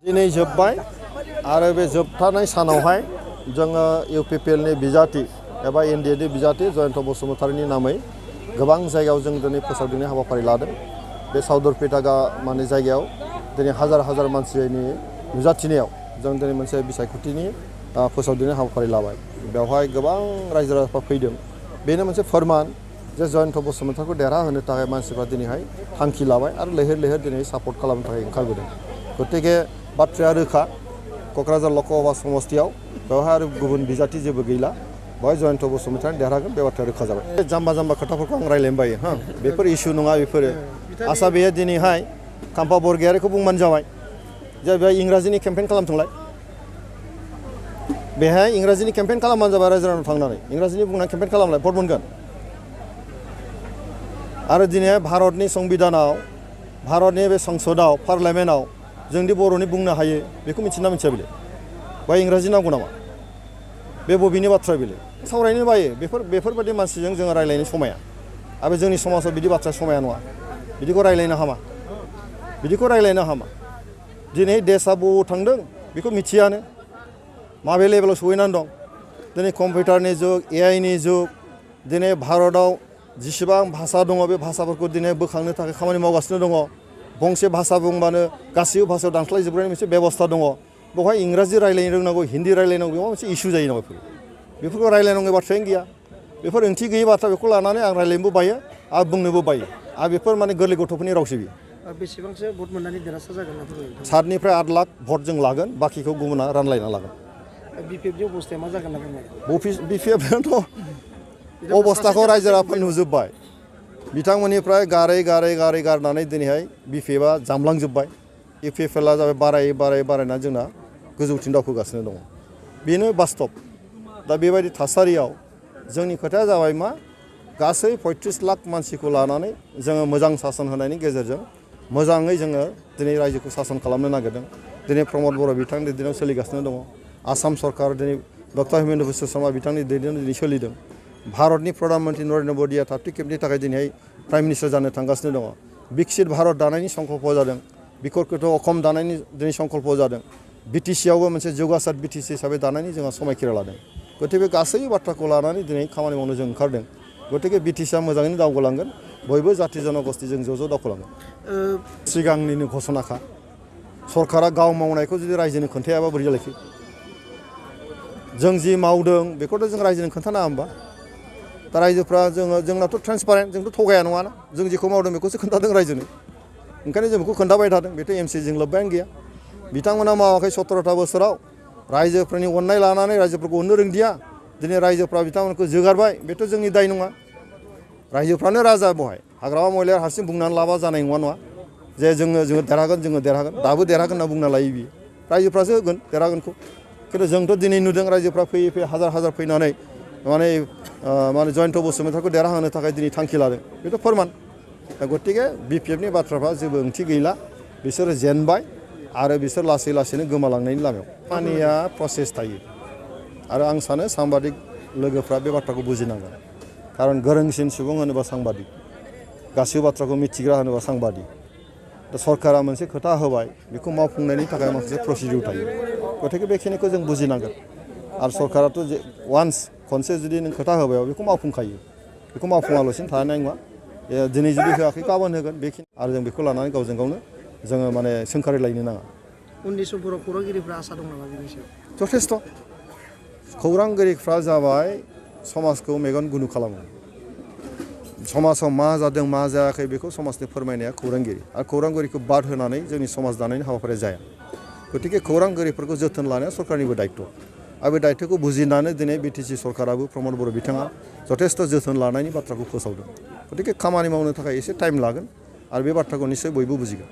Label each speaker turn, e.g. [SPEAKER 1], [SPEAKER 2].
[SPEAKER 1] दिनै जोब्बाय आरो बे जोबथारनाय सानावहाय जोङो इउपिपिएलनि बिजाथि एबा एनडिएनि बिजाथि जयन्त बसुमतारीनि नामै गोबां जायगायाव जों दिनै फोसावदिंनाय हाबाफारि लादों। बे सावदरपेटा जायगायाव दिनै हाजार हाजार मानसिनि नुजाथिनायाव जों दिनै मोनसे बिसायख'थिनि फोसावदिंनाय हाबाफारि लाबाय। बेवहाय गोबां रायजो राजाफोरा फैदों। बेनो मोनसे फोरमान जे जयन्त बसुमतारीखौ देरहाहोनो थाखाय मानसिफ्रा दिनैहाय थांखि लाबाय आरो लैहोर लैहोर दिनै सापर्ट खालामनो थाखाय ओंखारबोदों। गतिके बाथ्राया रोखा क'क्राझार लकसभा समस्तियाव बेवहाय आरो गुबुन बिजाथि जेबो गैला। बेवहाय जयन्त बसुमतारी देरहागोन बे बाथ्राया रोखा जाबाय। जाम्बा जाम्बा खोथाफोरखौ आं रायज्लायनो बायो बेफोर इसु नङा बेफोरो। आसा बेयो दिनैहाय खाम्फा बरगयारिखौ बुंबानो जाबाय जे बेहाय इंराजिनि केम्पेइन खालामथोंलाय। बेहाय इंराजिनि केम्पेइन खालामबानो जाबाय रायजो राजानाव थांनानै इंराजिनि बुंनानै केम्पेइन खालामलाय भट मोनगोन। आरो दिनै भारतनि संबिधानाव भारतनि बे संसदआव पार्लियामेन्टआव जोंदि बर'नि बुंनो हायो बेखौ मिथिना मिथिया बेलाय बा इंराजि नांगौ नामा? बे बबेनि बाथ्रा बेलाय सावरायनो बायो बेफोरबायदि मानसिजों जोङो रायज्लायनो समाया। आरो जोंनि समाजाव बिदि बाथ्रा समाया नङा। बिदिखौ रायज्लायनो हामा। बिदिखौ रायज्लायनो हामा। दिनै देशआ बबाव थांदों बेखौ मिथियानो माबे लेभेलाव सहैनानै दं। दिनै कम्पिउटारनि जुग एआइनि जुग दिनै भारतआव जिसिबां भाषा दङ बे भाषाफोरखौ दिनै बोखांनो थाखाय खामानि मावगासिनो दङ। गंसे भाषा बुंबानो गासैबो भाषायाव दानस्लायजोबनायनि मोनसे बेबस्था दङ। बेवहाय इंराजि रायज्लायनो रोंनांगौ हिन्दी रायज्लायनांगौ बेयाव मोनसे इसु जायो नामा? बेफोरखौ रायज्लायनांगौ बाथ्रायानो गैया। बेफोर ओंथि गैयै बाथ्रा बेखौ लानानै आं रायज्लायनोबो बायो आरो बुंनोबो बायो। आरो बेफोर माने गोरलै गथ'फोरनि रावसो बियो।
[SPEAKER 2] बेसेबांसो भट मोननानै देरहासार जागोन?
[SPEAKER 1] 7निफ्राय 8 लाख भट जों लागोन। बाखिखौ गुबुना रानलायना लागोन।
[SPEAKER 2] बिपिएफनि अबस्थाया मा जागोन होनना बुङो?
[SPEAKER 1] बिपिएफथ' अबस्थाखौ रायजो राजाफोरा नुजोब्बाय। बिथांमोननिफ्राय गारै गारनानै दिनैहाय बिपिएफआ जामलांजोब्बाय। इउपिपिएलआ जाबाय बारायनानै जोंना गोजौथिं दावखोगासिनो दङ। बेनो बास्तब। दा बेबायदि थासारियाव जोंनि खोथाया जाबाय मा गासै 35 लाख मानसिखौ लानानै जोङो मोजां सासन होनायनि गेजेरजों मोजाङै जोङो दिनै रायजोखौ सासन खालामनो नागिरदों। दिनै प्रमद बर' बिथांनि दैदेननायाव सोलिगासिनो दङ। आसाम सरकार दिनै डक्टर हिमन्त बिश्व शर्मा बिथांनि दैदेननायाव दिनै सोलिदों। भारतनि प्रधान मन्त्रि नरेन्द्र मदिया 30 खेबनि थाखाय दिनैहाय प्राइम मिनिस्टार जानो थांगासिनो दङ। बिकसित भारत दानायनि संकल्प जादों। बिकसित असम दानायनि दिनै संकल्प जादों। बिटिसिआवबो मोनसे जौगासार बिटिसि हिसाबै दानायनि जोंहा समायखिरा लादों। गतिके गासै बाथ्राखौ लानानै दिनै खामानि मावनो जों ओंखारदों। गतिके बिटिसिआ मोजाङैनो दावगालांगोन। बयबो जाथि जनगोष्ठीजों ज' दावखोलांगोन। सिगांनिनो घोषणाखा सरकारा गाव मावनायखौ जुदि रायजोनो खोन्थायाबा बोरै जालायखो? जों जि मावदों बेखौथ' जों रायजोनो खोन्थानाङा होमबा? दा रायजोफ्रा जोंनाथ' ट्रेन्सपारेन्ट जोंथ' थगाया नङाना। जों जेखौ मावदों बेखौसो खोन्थादों रायजोनो। ओंखायनो जों बेखौ खोन्थाबाय थादों। बेथ' एमसिजों लोब्बायानो गैया। बिथांमोना मावाखै 17था बोसोराव रायजोफोरनि अननाय लानानै रायजोफोरखौ अननो रोंदिया। दिनै रायजोफ्रा बिथांमोनखौ जोगारबाय बेथ' जोंनि दाय नङा। रायजोफ्रानो राजा बेवहाय हाग्रामा महिलाया हारसिं बुंनानै लाबा जानाय नङा जे जोङो देरहागोन दाबो देरहागोन होनना बुंना लायो बियो। रायजोफ्रासो होगोन देरहागोनखौ। खिन्थु जोंथ' दिनै नुदों रायजोफ्रा फैयै हाजार फैनानै माने जयन्त बसुमतारीखौ देरहाहोनो थाखाय दिनै थांखि लादों। बेथ' फोरमान। गतिके बिपिएफनि बाथ्राफ्रा जेबो ओंथि गैला। बिसोरो जेनबाय आरो बिसोर लासैनो गोमालांनायनि लामायाव। खामानिया प्रसेस थायो आरो आं सानो साम्बादिक लोगोफ्रा बे बाथ्राखौ बुजिनांगोन। खारन गोरोंसिन सुबुं होनोबा सांबादिक गासिबो बाथ्राखौ मिथिग्रा होनोबा सांबादिक। दा सरकारा मोनसे खोथा होबाय बेखौ मावफुंनायनि थाखाय माखासे प्रसिडिउर थायो। गतिके बेखिनिखौ जों बुजिनांगोन। आरो सरकाराथ' खनसे जुदि नों खोथा होबाय बेखौ मावफुंखायो। बेखौ मावफुङालासिनो थानाय नङा। दिनै जुदि होआखै गाबोन होगोन बेखिनि। आरो जों बेखौ लानानै गावजों गावनो जोङो माने सोंखारिलायनो नाङा।
[SPEAKER 2] उननि समफोराव खौरांगिरिफ्रा आसा दं नामा बेनि सायाव?
[SPEAKER 1] जथेस्थ'। खौरांगिरिफ्रा जाबाय समाजखौ मेगन गुनु खालामो। समाजाव मा जादों मा जायाखै बेखौ समाजनो फोरमायनाया खौरांगिरि। आरो खौरांगिरिखौ बाद होनानै जोंनि समाज दानायनि हाबाफारिया जाया। गतिके खौरांगिरिफोरखौ जोथोन लानाया सरकारनिबो दायित्व'। आरो बे दायित्वखौ बुजिनानै दिनै बिटिसि सरकाराबो प्रमद बर' बिथाङा जथेस्थ' जोथोन लानायनि बाथ्राखौ फोसावदों। गतिके खामानि मावनो थाखाय एसे टाइम लागोन आरो बे बाथ्राखौ निस्सय बयबो बुजिगोन।